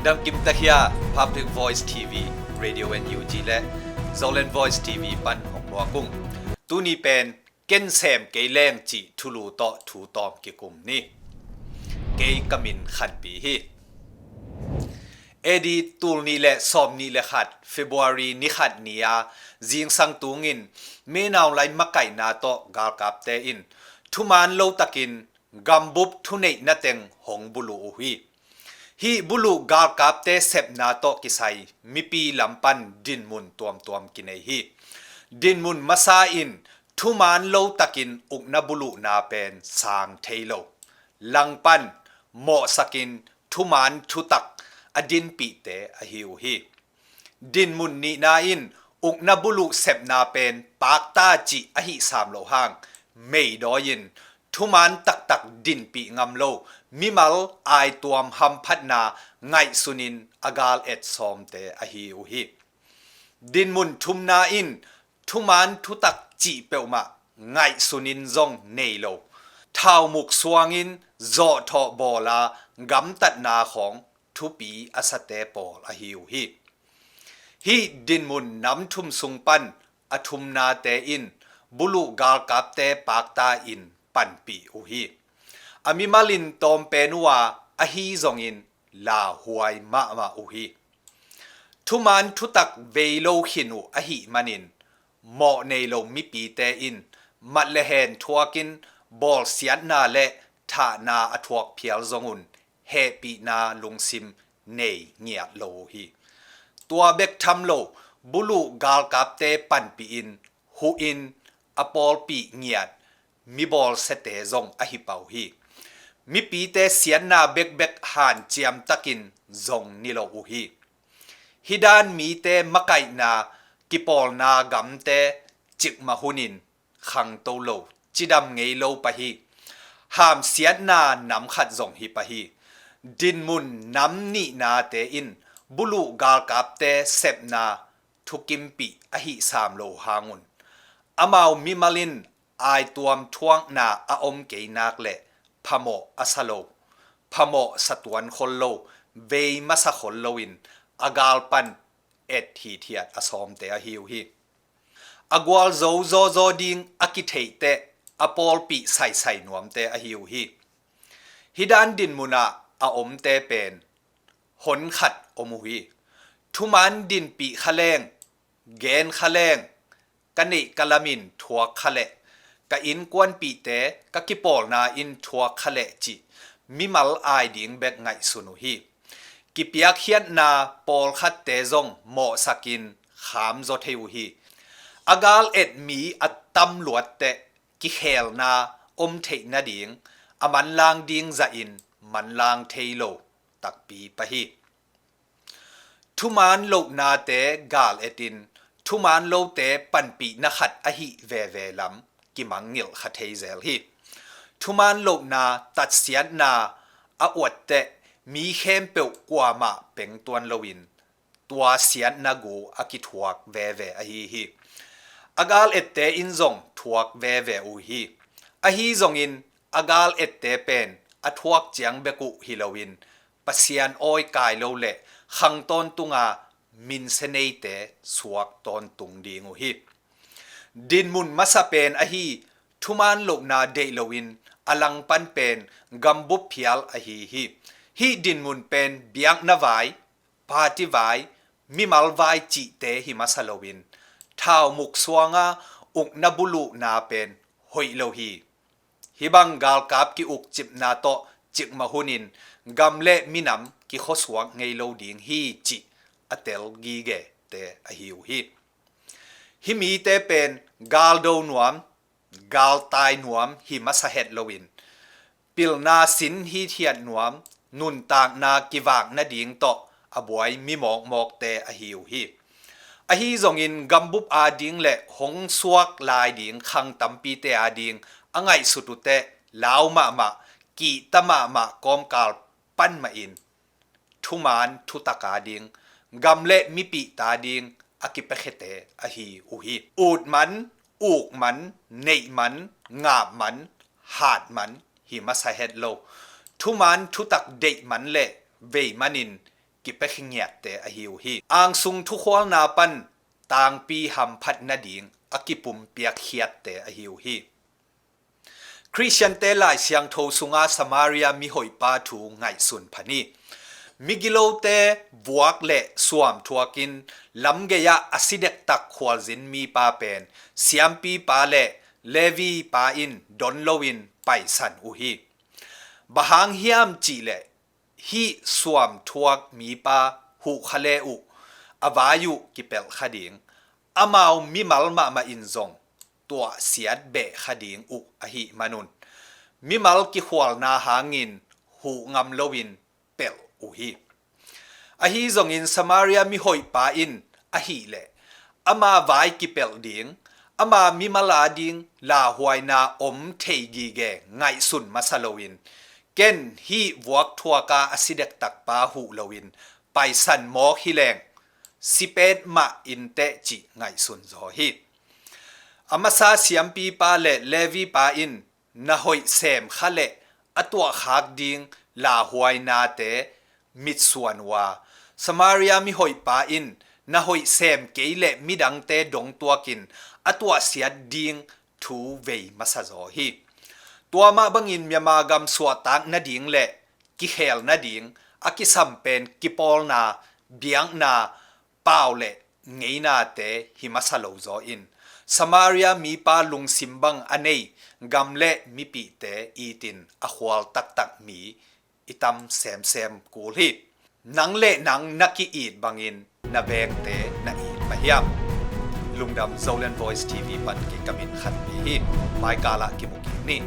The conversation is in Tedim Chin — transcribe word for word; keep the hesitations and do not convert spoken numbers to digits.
Dam kim takhia Public Voice T V, Radio N U G le Zoland Voice T V pan hong muak ung. Tuni pen ken sem kei leng cih thulu tawh thu tawm kikum ni. Kei ka min Khanpi hi. A D tul nih le sawm nih le khat February ni khat ni a zingsang tungin Min Aung Hlaing makaihna tawh galkapte in thuman lo takin gambup thuneihna teng hong buluh uh hi. Hih buluh galkapte sepna tawh kisai mipi lam pan dinmun tuamtuam kinei hi. Dinmun masa in thuman lo takin ukna buluhna pen sang thei lo. Langpan mawhsakin thuman thutak a dinpihte ahi uh hi. Dinmun nihna in ukna buluh sepna pen pakta cih ahi sam loh hang, meidawi in thuman taktak dinpih ngam lo mimal aituam hamphatna ngaihsunin a gal et sawmte ahi uh hi. Dinmun thumna in thuman thutak cih peuhmah ngaihsunin zong nei lo, thaumuk suangin zawhthawh bawla gamtatna khawng thupi a sate pawl ahi uh hi. Hih dinmun nam thum sung pan a thumnate in buluh galkapte pakta in panpih uh hi. A mimalin tawmpen uh a, ahi zongin lauhuai mahmah uh hi. Thuman thutak vei lo khin uh ahih manin mawh nei lo mipite in mat le hen thuakin bawlsiatna le thahna a thuak phial zong un hehpihna lungsim nei ngiat lo uh hi. Tua bek tham lo, buluh galkapte panpih in huhin a pawlpih ngiat mibawlsiate zong ahi pah uh hi. Mipite siatna bekbek hanciam takin zong ni lo uh hi. Hih dan mite makaihna kipawlna gamte cikmah hunin khangto lo, cidam ngei lo pah hi. Hamsiatna nam khat zong hi pah hi. Dinmun nam nihnate in buluh galkapte sepna thukimpih ahi sam lo hang un, amau mimal in aituam thuakna a om kei nak le phamawh a sa lo, phamawh sa tuan khol lo, vei masa khol loin a gal pan et hithiat a sawmte ahi uh hi. A gualzo zawzaw ding a kitheih teh a pawlpih saisai nuamte ahi uh hi. Hih dan dinmun ah a omte pen hon khat om uh hi. Thuman dinpih kha leng, gen kha leng, ka neih ka lamin thuak kha leh, ka innkuanpihte ka kipawlna in thuak kha leh cih mimal ai ding bek ngaihsun uh hi. Kipiakkhiatna pawlkhatte zong mawhsakin khamzaw thei uh hi. A gal et mi a tam luat teh kikhelna om theih nading a manlang ding zahin manlang thei lo takpi pah hi. Thuman lohnate gal etin thuman lote panpihna khat ahi veve lam kimangngilh kha thei zel hi. Thuman lohna tatsiatna a uat teh mi khempeuh kuamah peng tuan loin tua siatna gu a kithuak veve ahi hi. A gal ette in zong thuak veve uh hi. Ahi zongin a gal ette pen a thuak ciang bek uh hi loin Pasian awi kai lo le khang tawntunga minse neite suak tawntung ding uh hi. Dinmun masa pen ahi thuman lohna deih loin a langpan pen gambup phial ahi hi. Hih dinmun pen biakna vai, party vai, mimal vai cihte hi masa loin thaumuk suanga ukna buluhna pen hoih lo hi. Hih bang galkap ki-ukcipna tawh cikmah hunin gam le minam kikhuasuak ngei lo ding hi cih a tel gigete ahi uh hi. Hih mite pen galdo nuam, galtai nuam hi masa het loin pilna sin hithiat nuam, nuntakna kivak nading tawh a buai mi mawkmawkte ahi uh hi. Ahi zongin gambup ading le hong suak lai ding khang tampite ading a ngaihsut uh teh lau mahmah, kihta mahmah kawmkal pan mahin thuman thutak ading, gam le mipihte ading a kipiakhete ahi uh hi. Ut man, uk man, neih man, ngap man, hat man hi masa het lo. Thuman thutak deih man le vei manin kipia khingiatte ahi uh hi. Angsung thukhualna pan tangpi hamphat nading a kipumpiak khiatte ahi uh hi. Khristiante Lai Siangtho sunga Samaria mihoihpa thu ngaihsun pha ni. Migilote vuak le suamthuakin lamgei-ah a si dektak khualzin mipa pen siampipa le Levi pa in don loin paisan uh hi. Bang hang hiam cihleh hih suamthuak mipa huhkha le uh a vai uh kipelh kha ding, amau mimal mahmah in zong tuahsiat beh kha ding uh ahih manun mimal kikhualna hangin huh ngam loin pelh uh hi. Ahi zongin Samaria mihoihpa in ahileh ama vai kipelh ding, ama mimal ading lauhuaina om thei gige ngaihsun masa loin, ken hih vuakthuaka a si dektakpa huh loin paisan mawk hileng si petmah inteh cih ngaihsun zaw hi. A masa siampipa le Levi pa in na hoih sem kha le a tuahkhak ding lauhuainate mitsuan uh a, Samaria mihoihpa in na hoih sem kei le midangte dongtuakin a tuahsiat ding thu vei masa zaw hi. Tua mah bangin Myanmar gam suahtak nading le kikhel nading a kisam pen kipawlna, biakna, pau le ngeinate hi masa lo zaw in, Samaria mipa lungsim bang a nei gam le mipihte itin a khual taktak mi i tam semsem kul hi. Nang le nang na ki-it bangin na vengte na it mah hiam? Lungdam, Zoland Voice T V pan kei ka min Khan Pi hi. Maikal ah kimu kik ni.